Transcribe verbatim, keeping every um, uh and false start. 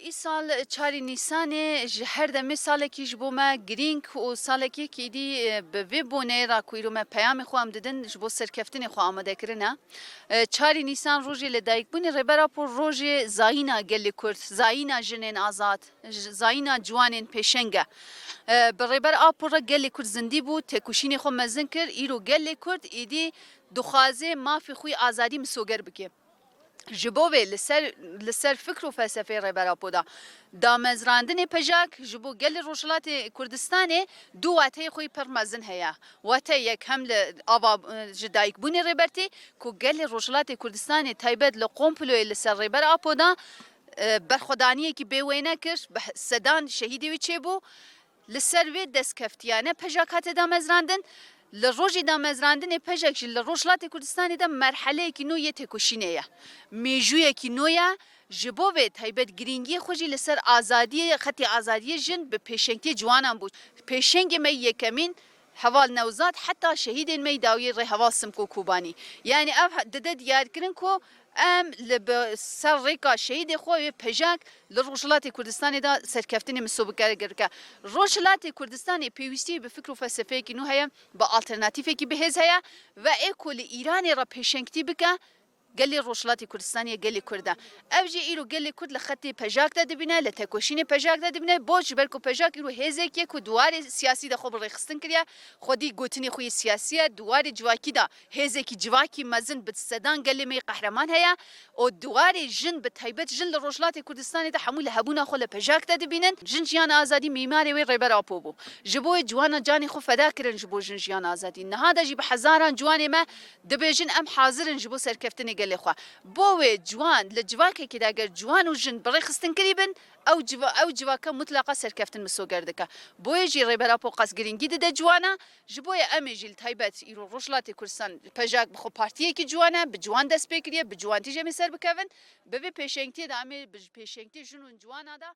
Îsal çarê Nîsanê ji her demê salekî ji bo me girîng û salekî yekî dî, e, bi vê boneyê re ku îro me peyamê xwe em didin, ji bo serkeftinê xwe amade kirine. E, çarê Nîsan rojê li dayikbûnê Rêber Apo, rojê zayîna gelê Kurd, zayîna jinên azad, j-, zayîna ciwanên pêşeng e. E, bi Rêber Apo re gelê Kurd zindî bû, têkoşînê xwe mezin kir, îro gelê Kurd êdî dixwaze mafê xwe yê azadî misoger bike. Ji bo vê li ser, li ser fikr û felsefeyê Rêber Apo de damezrandinê pejak ji bo gelê Rojhilatê Kurdistanê du wateyê xwe yî pir mezin heye. Wate yek hem li ava, e, ji dayikbûnê Rêber tê ku gelê Rojhilatê Kurdistanê taybet li komployê li ser Rêber Apo de, e, berxwedaniyekî bêwêne kir, bi sedan şehîdê wî çêbû. Li ser vê destkeftiyane pejak hate damezrandin. Li rojê damezrandinê pejak jî li Rojhilatê Kurdistanê de merheleyekî nû yê têkoşînê ye. Mêjûyekî nû ye. Ji bo vê taybet girîngiyê xwe jî li ser azadiyê, xetê azadiyê jin bi pêşengtiyê ciwanan bû. Pêşengê me yekemîn heval Newzad heta şehîdên me yî dawiyê rêheval Simko Kobanî. Yanî ev dide diyarkirin ku em li bi ser rêka şehîdê xwe wê pejak li Rojhilatê Kurdistanê de serkeftinê misoger bike. Rojhilatê Kurdistanê pêwîstî bi fikr û felsefeyekî nû heye, bi alternatîfekî bihêz heye ve ê ku li Îranê re pêşengtî bike gelê Rojhilatê Kurdistanê ye, gelê Kurd e. Ev jî îro gelê Kurd li xetê pejak de dibîne, li tekoşînê pejak de dibîne. Bo ji ber ku pejak îro hêzek ye ku di warê siyasî de xwe bi rêxistin kiriye, xwedî gotinê xwe yê siyasî ye, di warê civakî de hêzekî civakî mezin bi sedan gelê me yê qehreman heye û di warê jin, bi taybet jin li Rojhilatê Kurdistanê de hemû li hebûna xwe li pejak de dibînin. Jin, jiyan, azadî mîmarê wê Rêber Apo bû. Ji bo wê ciwana canê xwe feda kirin ji bo jin, jiyan, azadî. Niha de jî bi hezaran ciwanê me dibêjin em hazir in ji bo serkeftinê gelê xwe. Bo wê ciwan li civakekê de eger ciwan û jin bi rêxistinkirî bin, ew civa-, ew civaka mutlaqa serkeftin misoger dike. Boyê jî Rêber Apo qas girîngî dide ciwana. Ji bo ye em ê jî li taybet îro Rojhilatê Kurdistan pejak bi xwe partiyekî ciwan e, bi ciwan dest pê kiriye, bi ciwantî jî em ê ser bikevin. Bi vê pêşengtiyê de em ê bi pêşengtiyê jin û ciwana de